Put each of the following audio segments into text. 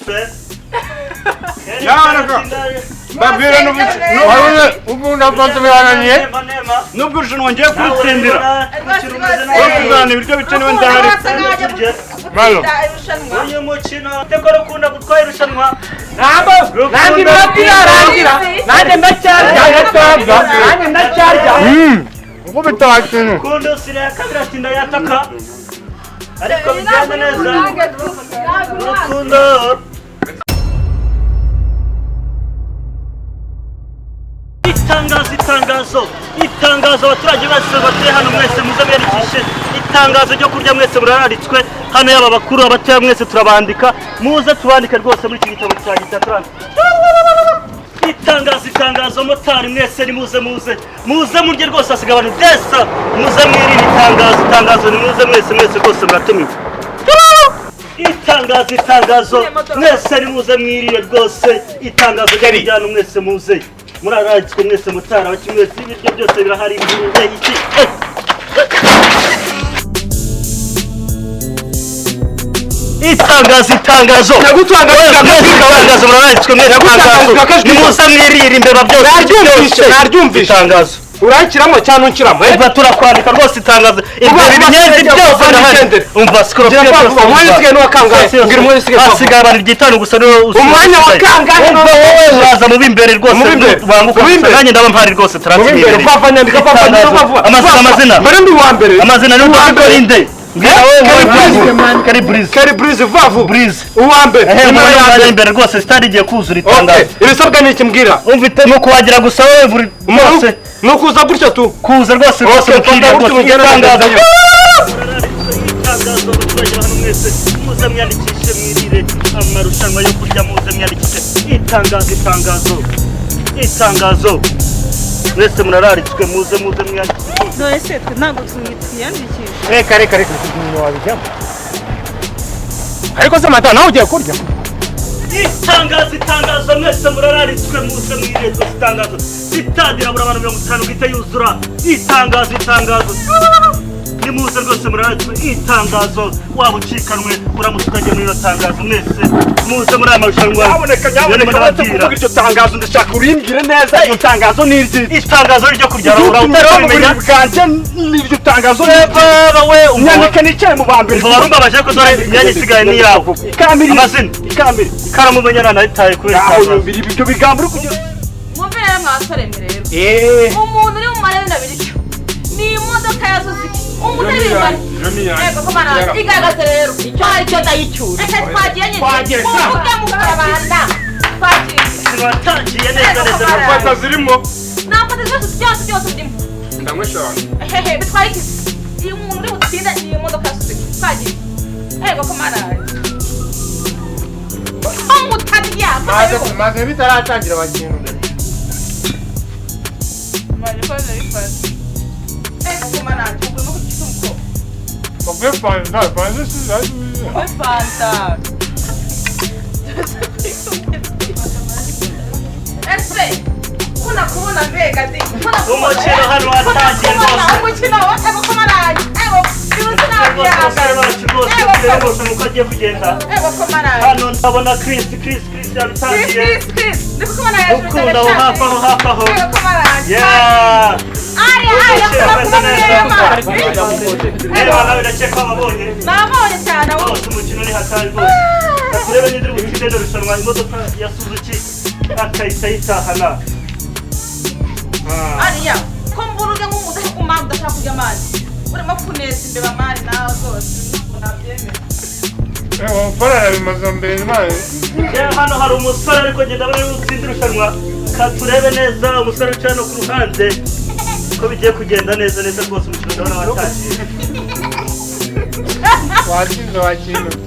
Rwose. Nyamuneka. Mbabwire Waruze ukunda fanta birananiye. Nema nema. Nubwo irushanwa ngiye kuritsindira. Umukino umeze Wowe neza. kuzana ibiryo bikenewe ndahari. Malo. Uyu mukino teko rukunda gutwara irushanwa. Ntabwo nanjye iminota irarangira, nanjye ndacyarya, nanjye ndacyarya. Nkubita wakintu. Rukundo sira ya kabiri atinda yataka. Ariko bigenda neza. Rukundo. Itangazo, itangazo, itangazo, abaturage bose batuye hano mwese muze mwiyandikishe. Itangazo ryo kurya, mwese murararitswe hano, yaba abakuru, abatoya, mwese turabandika. Muze tubandike rwose muri iki gitabo cya gita turandika. Itangazo, itangazo, motari mwese nimuze, muze muze murye rwose, hasigaye abantu desa, muze mwirinde. Itangazo, itangazo, nimuze mwese, mwese rwose muratumiwe. Itangazo, itangazo, mwese nimuze mwirire rwose. Itangazo ryo kurya hano, mwese muze, murararitswe mwese, mutara abaki mwese, ibiryo byose birahari, ingurube iki eh. Itangazo, itangazo. Ndagutanga. Mwese itangazo, murararitswe mwese. Itangazo, nimuze mwirire imbeba byose. Naryumvishe, byose. naryumvishe. Itangazo. Uranshyiramo cyangwa unshyiramo? Umva, turakwandika rwose itangazo. Uba- Ibyo ibinyenzi uba- byose uba- birahari. igendere. Umva, sikorupiyo Gira byose. vuba, umwanya usigaye ni uwa kangahe? Mbwira umwanya usigaye vuba. Hasigaye abantu igitanu gusa niwo usigaye. Umwanya wa kangahe? Umva, wowe uraza mu b'imbere rwose. Mu b'imbere. Banguka Mu gusa. b'imbere. Nanjye ndaba mpari rwose. Mu Turatsimbere. imbere, vava, nyandika, vava, nyandika, vava. Amazina, amazina. Mbere ndi uwa mbere. Amazina ni Uwa mbere. Inde? Mbwira wowe. Kelly Wowe Kelly Breeze. Kelly Breeze, vuba vuba. Breeze. Uwa mbere. Ehe. Nimero ya Umwanya mbere. imbere rwose, stade igiye kuzura. Okay. Itangazo. Ibisabwa ni iki? Mbwira. Umva, ni ukuhagera gusa wowe buri rwose. Ni ukuza gutya tu. Kuza rwose rwose. Okay, Mukiriya fata rwose. gutya. Itangazo. Itangazo, abaturage hano mwese muze mwiyandikishe mwirire amarushanwa yo kurya, muze mwiyandikishe. Itangazo, itangazo, itangazo, mwese murararitswe, muze muze mwiyandikishe. None se twe ntabwo twiyandikisha? Reka reka reka, wabijyamo. Ariko se mata nawe ugiye kurya? Itangazo, itangazo, mwese murararitswe, muze mwirire rwose. Itangazo, sitade irabura abantu 50 ngo ihite yuzura. Itangazo, itangazo, nimuze rwose, murararitswe. Itangazo, waba ucikanwe uramutse utagiye muri ino tangazo, mwese muze muri aya marushanwa. Nyamuneka, nyamuneka, uretse kuvuga iryo tangazo, ndashaka urimbwire neza iryo tangazo ni iry'iki. Itangazo ryo kurya. Rero mu Utabimenya. buriri bwanjye n'iryo tangazo ni Baba we, nyandika nicaye mu ba mbere. Umva, warumbabaje ko dore imyanya isigaye ni iyawe. Ikamiri. Amazina. Ikamiri. Ikaramu umenya nanayitaye kubera Aho itangazo. nyumvira ibyo bigambo uri kugira. Mwumve rero mwasore mwe rero. Eh. Umuntu uri mu marebe abiri ni imodoka ya Suzuki. Umuntu uri mu marebe. Yego komana, igaragaze rero. Icyo ari cyo ndayicyura. Reka twagiye nyine. Twagiye, sha. Muvuge mukarabanda. Twagiye. Watangiye neza neza. Fata zirimo. Nafata byose byose byose ndimo. Ndanywa eshanu. Hehe, bitwaye iki? Iyo umuntu uri butsinde ni imodoka ya Suzuki. Twagiye. Yego komana. Mutarya. Maze maze bitaratangira bakintu. Manje ko ndabifata. Yego komana, ugomba kugira umukobwa. Bavuye fanta, fanta si. Kuri fanta. Ese kuna kubona mbega di kuna kubona. Umukino hano watangiye rwose. Umukino watako komaraye ego. Rwose abasore bacu rwose, turebe rwose uko agiye kugenda. Ego komaraye. Hano ndabona Chris, Chris, Chris yabitangiye. Chris, Chris, ndi kubona hejuru. Ukunda aho hafi aho, hafi aho. Ego komaraye. Yeah. Ari ari Umukino umeze neza. Nabonye. Reba nawe, ndakeka wabonye. Nabonye cyane aho. Rwose umukino ni hatari rwose. Turebe niba uri butsinde rino rushanwa, imodoka ya Suzuki akahita yitahana. Ah. Ariya ko mbura urya nk'umuntu udashaka umwana udashaka kurya amazi, urimo kuneza imbeba mani nawe rwose ntabwo nabyemera. Amafaranga bimaze mbere imana. Yewe, hano hari umusore ariko ngenda abona ari butsinde irushanwa. Ka turebe neza umusore wicaye hano ku ruhande ko bigiye kugenda neza neza rwose. Umukino ndabona watangiye. Watsinze wakintu.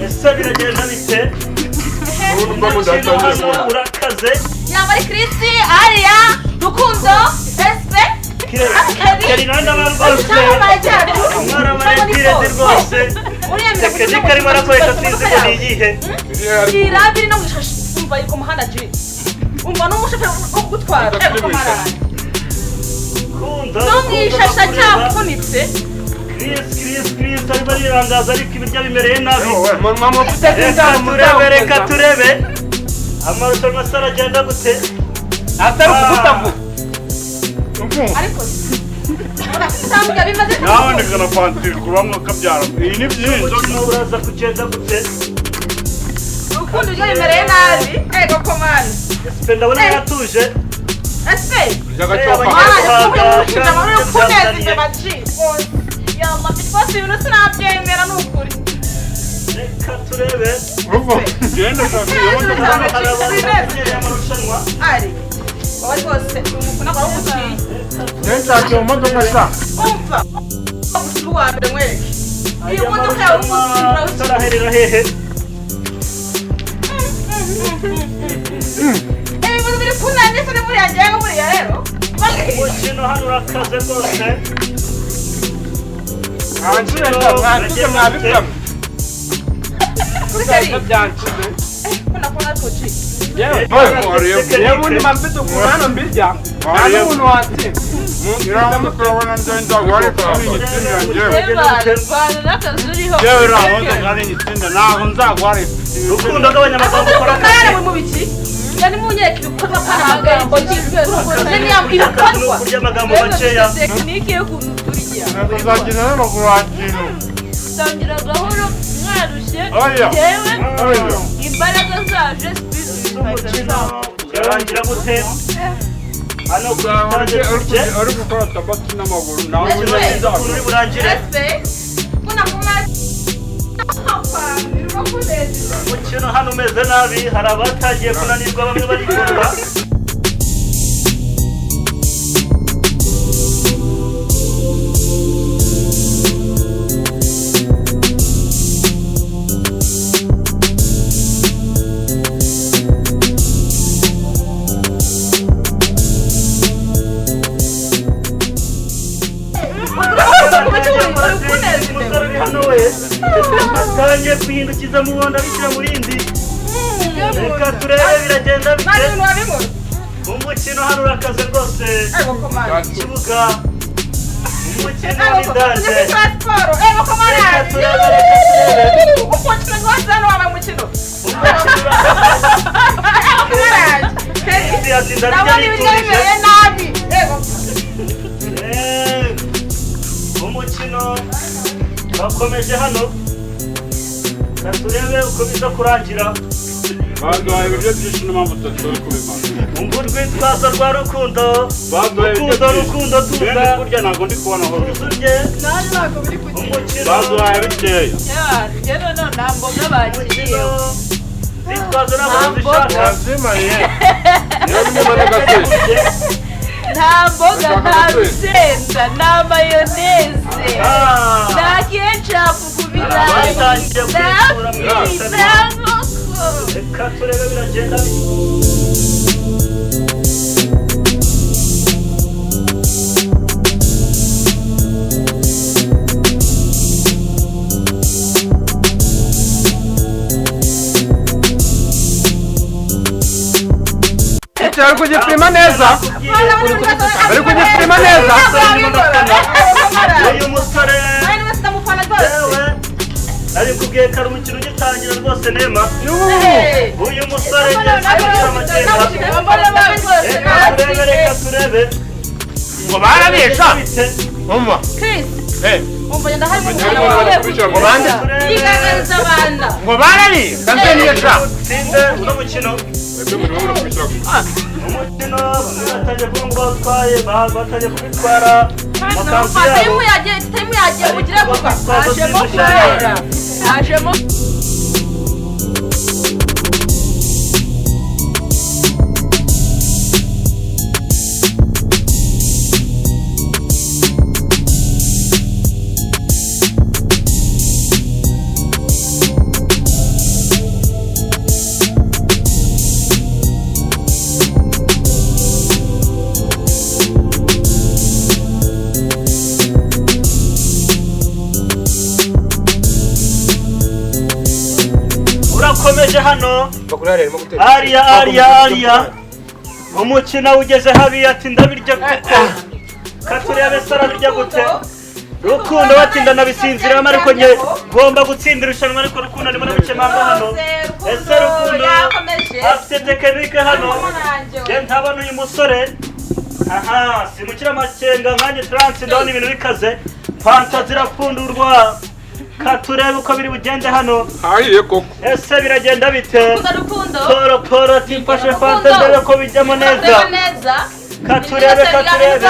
Ese biragenda bite? Umukino hano urakaze. Yaba ari Chris, Ariya, Rukundo, Espe, Keri nawe ndabona rwose. icyamamare cyacu. Umwana maremire rwose. Tekinike arimo arakoresha sinzi ngo ni iyihe. Irabi iri no mu ishashi, umva iri ku muhanda ji, umva n'umushoferi wo kugutwara, ego kamarade. Kunda. No mu ishashi acyafunitse. Chris, Chris, Chris arimo arirangaza, ariko ibiryo bimereye nabi. Amavuta. Reka turebe, reka turebe amarushanwa se aragenda gute. Atari ukugutavu. Ariko urasanga bimaze. Naboneka na pantiri kubamwe kabyara. Iyi ni byinshi. Umukino uraza kugenda gute? Urukundo ryo bimereye nabi, ego komani. Esipe ndabona yaratuje. Ese By'agacopa. Sinabyemera ni ukuri. Reka turebe. Genda shaka iyo modoka. Hari abantu bamenyereye amarushanwa. Ari wowe rwose umufana wawe umuciye. Nshaka iyo modoka sha. Umva gusa uwa mbere mwereke iyo Aya modoka yawe. marushanwa Umutsindira. taraherera hehe? Ibintu biri kunanira se buriya ngenga buriya rero. Umukino hano urakaze rwose. Mwancuze, mwancuze, mwabikora. Kuri Byancuze. ko nakubona ariko ci. Yewe, yewe, ubundi mba mfite ukuntu hano mbirya, nta n'umuntu watsinda. Iriya modoka urabona ngenda guharika kuri iyi tsinda njyewe. Rwana n'akazi uriho. Yewe, uriya modoka ari igitsinda, ntabwo nzaguharika. Rukundo, agabanya amagambo, ukora Kare akazi. muri mu biki? Yani munyereka ibikorwa pana amagambo. Njye ibikorwa. Ni ukurya amagambo makeya. Tekinike y'ukuntu turya. Ntabwo nzagenda n'amaguru wa kintu. Tangira gahoro mwarushye. Oya. Yewe, Oya. imbaraga zaje sipidi. Umukino urarangira gute hano kuri stade turye? Uri gukora tabati n'amaguru nawe. Umukino sinzi ukuntu uri burangire. Ese ko nakubona Umukino hano umeze nabi, hari abatangiye kunanirwa, bamwe barigorora. Umusore uri hano we atangiye guhindukiza muhondo abishyira mu rindi. Reka turebe biragenda Nta bite. bintu wabibona. Umukino hano urakaze rwose. Ego komani. Ikibuga, umukino ni danger. Siporo, ego komani. Reka turebe, reka turebe. Umukino wose hano wabaye umukino. Umukino urakaze. Ego komani. Yatsinda. Ndabona ibiryo bimereye nabi, ego. Umukino bakomeje hano, reka turebe uko biza kurangira. Baduhaye ibiryo byinshi, niyo mpamvu tudashoboye kubimara. Umva urwitwazo rwa Rukundo. Baduhaye ibiryo Rukundo, byinshi. Rukundo, tuza. Bene kurya ntabwo ndi kubona aho biri. Tuza urye. Nanjye ntabwo biri kugenda. Umukino, Baduhaye bikeya. Yewe, noneho nta mboga bakiriyeho. umukino zitwazo ntabwo zishaka. Wazimariye. Niyo niba n'agaseke. Nta mboga, nta rusenda, nta mayoneze, nta kecapu ku birayi, Batangiye nta kwikura mu fi, nta irushanwa. nkoko. Reka turebe biragenda bite. Bari kugipima neza, bari kugipima neza. Uyu musore, yewe, nabikubwiye kare umukino ugitangira rwose. Nema uyu musore agira amakenga. Reka turebe, reka turebe. Ngo barabesha. Bite? Umva. Chris, Eh, umva ngenda harimo umwana wawe. Ngo bande? Yigaragariza abana. Ngo barariye. Kanze niyo sha. Tsinde uno mukino. Umukino bamwe batangiye kuvuga ngo bawutwaye, batangiye kubitwara amakanzu yabo. Time yagiye, time yagiye, mugire vuba. Hajemo kubera hajemo. Urakomeje hano. Ariya, ariya, ariya, umukino ugeze habi, ati ndabirya kuko katurebe se arabirya gute. Rukundo batinda nabisinziramo, ariko nge ngomba gutsinda irushanwa, ariko Rukundo arimo arabikemanga hano. Ese Rukundo afite tekinike hano? Nge ntabona uyu musore. Aha, simukira amakenga nkanjye Trans, ndabona ibintu bikaze. Fanta zirapfundurwa. Katurebe uko biri bugende hano. Hahiye koko. Ese biragenda bite? Rukundo. Poro poro timfashe fanta ndebe ko bijyamo neza. Katurebe katurebe.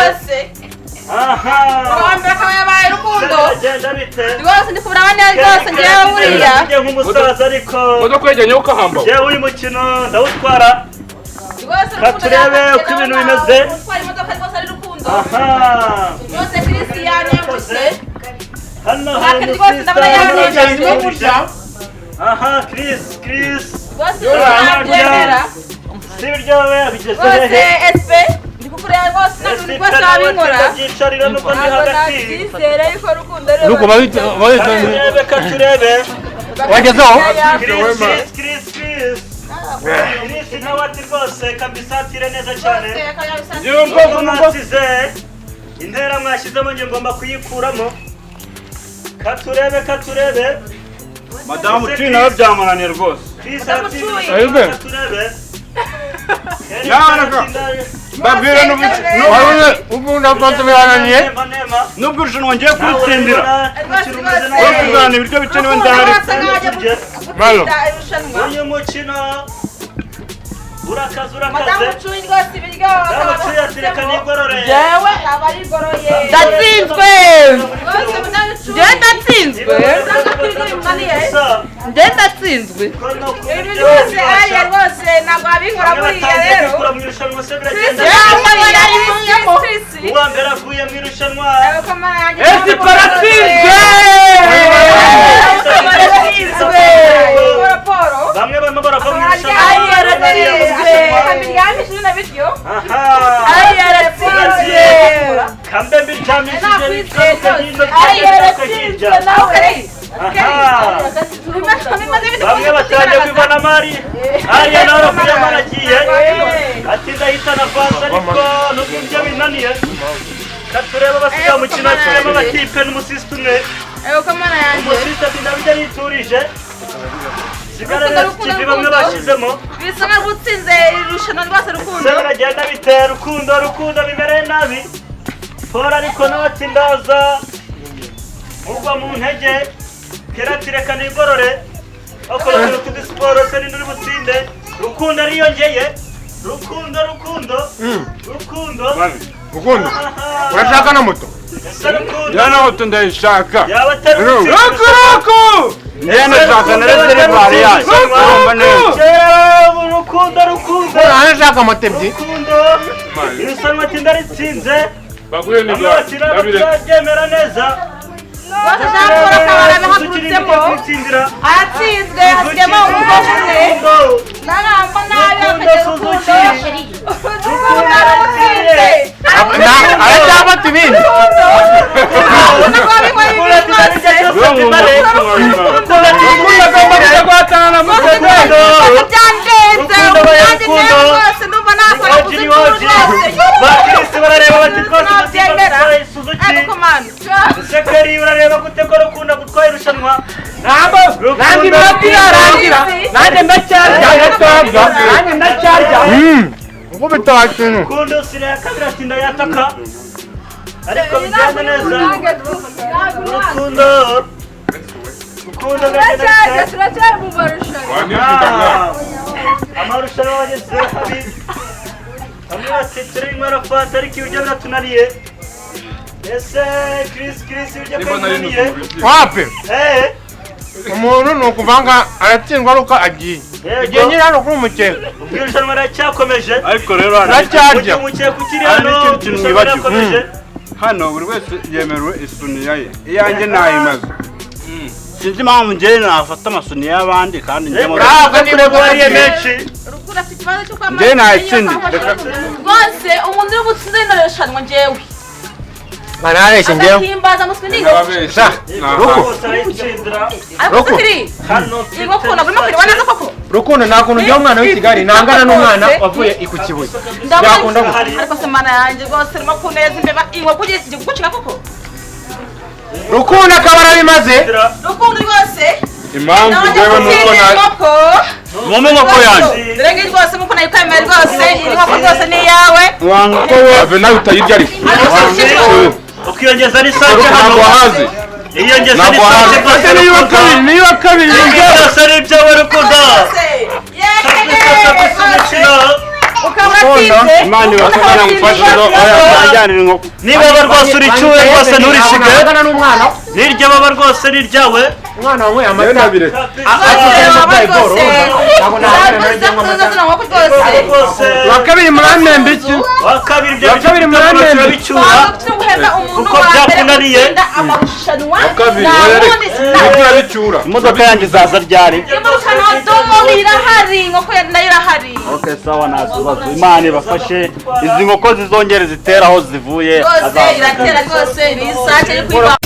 Aha. Uwambere akaba yabaye Rukundo. Biragenda bite? Rwose ndi kubura neza rwose ngewe buriya. Njye nk'umusaza ariko. Modoka yajyanye ukahamba. Njyewe uyu mukino ndawutwara. Rwose Katurebe uko ibintu bimeze. Utwara imodoka rwose ari Rukundo. Aha. Rwose Christian yambutse. Hano hari umusista. Aha, Chris, Chris. Rwose nabyemera. Si ibiryo bigeze Rwose hehe? SP ndi kukureba rwose ntabwo rwose wabinkora. Ndabyicharira nubwo ndi hagati. Nabyizera yuko Rukundo ari Nuko babita Katurebe katurebe. wagezeho. Chris, Chris, Chris, Chris. Chris nawe ati rwose kabisa atire neza cyane. Nubwo mwasize intera mwashyizemo nge ngomba kuyikuramo. Katurebe katurebe. Madamu Cui nawe byamunaniye rwose. Chris Madamu ati Cui. katurebe. Yaraka. Mbabwira Ubundi afata birananiye. Nubwo irushanwa ngiye kuritsindira. Wowe kuzana ibiryo bice niwe ndahari. Malo. Uyu mukino urakaze urakaze. Madamu Cui rwose ibiryo Madamu Cui ati reka nigorore. Jewe aba arigoroye. Ndatsinzwe. Rwose Madamu Cui. Njye ndatsinzwe. Njye ndatsinzwe. Ibi rwose ariya rwose ntabwo wabinkora buriya rero. Uwa mbere avuye mu irushanwa. Esi paratsinzwe. Bamwe barimo barava mu irushanwa. Ari yaratsinzwe. Aha. Ari yaratsinzwe. Kambe mbiryamishije Nakwizeye hino Ari yaratsinzwe nawe. Aha. Bamwe batangiye kwivana amari. Ariya nawe aravuyemo aragiye. Ati ndahitana fanta ariko nubwo ibyo binaniye. Katurebe abasigaye umukino hakirimo abatipe n'umusisita umwe. Umusisita ati ndabijya yiturije. Sigara rero ikivi bamwe bashyizemo. Bisa nkaho utsinze irushanwa rwose Rukundo. Se biragenda bitera Rukundo, Rukundo bimereye nabi. Paul ariko nawe ati ndaza. Mugwa mu ntege. Kera ati reka nigorore. Bakora utundi siporo se ninde uri butsinde. Rukundo ariyongeye. Rukundo, Rukundo. Rukundo. Rukundo. Urashaka na moto? Ese Rukundo. Yana moto ndayishaka. Yaba atari Ruku. Njye ndashaka na reservoir yayo. Urumva neza. Rukundo, Rukundo. Urashaka moto ebyiri? Rukundo. Irushanwa ati ndaritsinze. Baguye Bamwe n'igare. bati ntabwo turabyemera neza. Rwose Jean Paul akaba arabihagurutsemo. Aratsinzwe hasigayemo umukobwa umwe. Naramba nabi akagira Rukundo. Rukundo aramutsinze. Aracyafata ibindi. Urabona ko wabinkora ibintu rwose. Rukundo agomba kujya guhatana na Museveni. Rwose byandenze. Nanjye njyewe rwose ndumva nakora kuzikuru rwose. Bakirisi barareba bati rwose Nabyemera. gutwaye Suzuki. Ariko mana. Sekeri urareba gute ko Rukundo gutwaye irushanwa? Ntabwo nanjye iminota irarangira. Nanjye ndacyarya. Nanjye ndacyarya. Nkubita wakintu. Rukundo sire ya kabiri ati ndayataka. Ariko bigenda neza. Rukundo. Rukundo biragenda Turacyari bite? turacyari mu marushanwa. Amarushanwa bageze habi. Bamwe bati turi fanta ariko ibiryo biratunaniye. Ese Chris, Chris ibiryo Niba nari biratunaniye. Wapi? Eh, Umuntu ni ukuvanga aratsindwa ari uko agiye. Igihe nyine hano kuri umukeka. Ubwo irushanwa riracyakomeje. Ariko rero hari Uracyarya. Umukeka ukiri Hari hano, n'ikindi kintu irushanwa mwibagiwe. rirakomeje. Hano buri wese yemerewe isuniya ye. Iyanjye nayimaze. Sinzi impamvu njyewe nafata amasuniya y'abandi kandi njye mu Ntabwo niba Wariye menshi. Rukundo afite ikibazo cy'uko amazi Njye nayitsindiye. Rwose umuntu uri butsinze rino rushanwa njyewe. Barabeshye njyewe. Agahimbaza muswi ni Nababeshye. Ruku. Bose arayitsindira. Ariko Ruku. Kiri, Hano iyi nkoko ntabwo urimo kureba neza koko. Rukundo nta kuntu njyewe umwana w'i Kigali nangana n'umwana wavuye i ku Kibuye. Ndabona Byakunda gute? ariko se mana yanjye rwose urimo kuneza imbeba inkoko ugiye kugucika koko. Rukundo akaba arabimaze. Rukundo rwose. Impamvu njyewe nuko na inkoko. Mwome inkoko yanjye. Dore ngiyi rwose nkuko nayikwemeye rwose, iyi nkoko rwose ni iyawe. Ave nawe utayirya ariko. Ukiyongeza n'isake hano. Ntabwo wahaze. Iyongeza Ntabwo n'isake wahaze. rwose. Niba kabiri, niba kabiri. Byose ari ibyawe Rukundo. Ukaba atsinze. Imana ibafashe ngufashe Ajyanira inkoko. Niba baba rwose uricyuye rwose nturishige. N'umwana. Niryo baba rwose ni iryawe. Umwana wanyweye Njyewe amata. nabiretse. Rwose. Wa kabiri murampemba iki? Wa kabiri ibyo Wa kabiri murampemba. turabicyura. Kuko byakunaniye. Wa kabiri oya reka. Nibwo urabicyura. Imodoka yanjye izaza ryari? Irahari, inkoko nayo irahari. Okay, sawa nta kibazo. Imana ibafashe izi nkoko zizongere zitere aho zivuye. Rwose iratera rwose, ni isake yo kwiba.